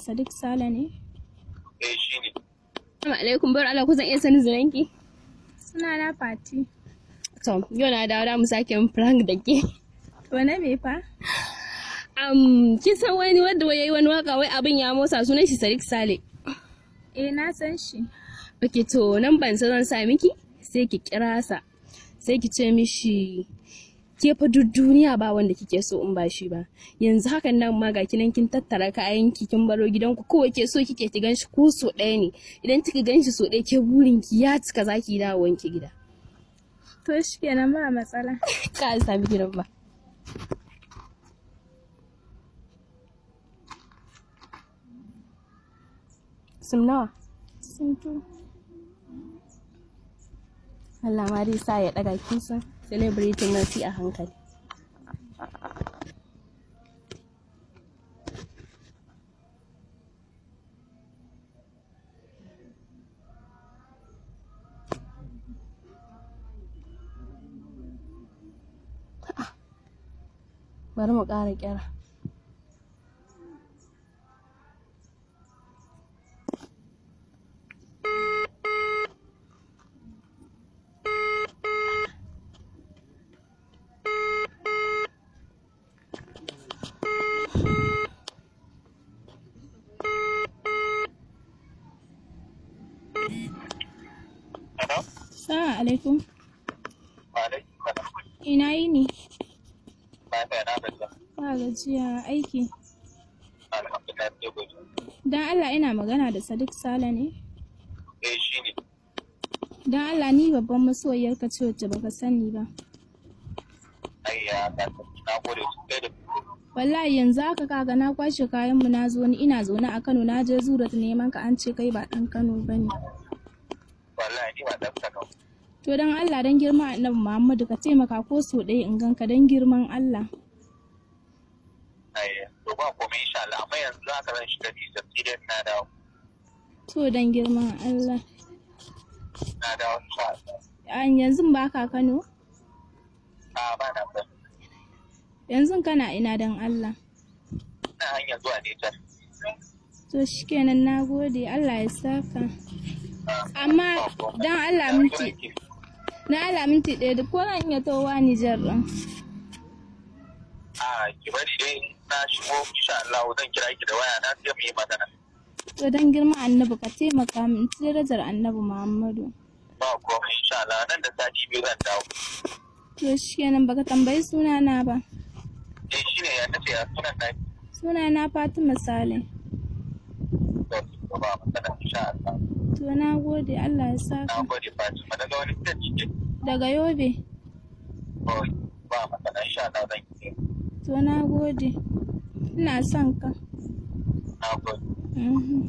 Sadiq Sale ne? Eh, shi ne. Assalamu alaikum, bar Allah, ku zan iya sanin sunanki? Sunana Fati. To, yau na dawo da mu sake yin prank da ke. Wane me fa? Kin san wani wanda yayi wani waka wai abin ya motsa, sunan shi Sadiq Sale. Eh, na san shi. Okay, to nan ban san zan sa miki, sai ki kira sa. Sai ki ce mishi ke fa duk duniya ba wanda kike so in ba shi ba. Yanzu hakan nan ma ga kinan kin tattara kayan ki kin baro gidanku, kowai ke so kike ki ganshi ko so ɗaya ne. Idan kika ganshi so ɗaya ke burin ki ya cika, zaki dawo wanki gida. To shikenan, ba matsala. Ka sami gidan ba. Sim nawa? Sun tu. Allah ma dai sa ya ɗaga, kin san celebrity nan sai a hankali. Bari mu ƙara ƙira. Hello? Assalamu alaikum. Wa alaikum salam. Ina yini? Lafiya, na gajiya. Ba gajiya, aiki. Alhamdulillah, sai godiya. Dan Allah ina magana da Sadiq Sale ne? Eh, shi ne. Dan Allah ni babban masoyiyarka ce wacce baka sani ba. Ayya, na gode sosai da Wallahi yanzu haka kaga na kwashe kayan mu na zo, ni ina zaune a Kano, na je Zurat neman ka, an ce kai ba dan Kano bane. Wallahi ni ba dan Kano. To dan Allah, dan girman Annabi Muhammadu, ka taimaka ko so ɗaya in ganka, dan girman Allah. Ayya, to ba komai insha Allah, amma yanzu haka zan shiga Nijar, sai dai na dawo. To dan girman Allah. Na dawo insha Allah. An yanzu ba ka Kano? A ba na ba. Yanzu kana ina dan Allah? Ina hanyar zuwa Nijar. To shikenan, na gode, Allah ya saka. Amma dan Allah minti, na Allah minti ɗaya da ko zan iya towa Nijar ɗin. A ki bari dai na shigo insha Allah zan kira ki da waya na sai mu yi magana. To dan girman Annabi ka taimaka min, ci darajar Annabi Muhammadu. Ba komai insha Allah, nan da sati 2 zan dawo. To shikenan, baka tambayi sunana ba. Eh, shine ya nace ya sunan na. Sunana Fatima Sale. To ba matsala insha Allah. To na gode, Allah ya Na saka. gode Fatima, daga wani state kike? Daga Yobe. To ba matsala insha Allah zan ki. To na gode. Ina son ka. Na gode. Mhm.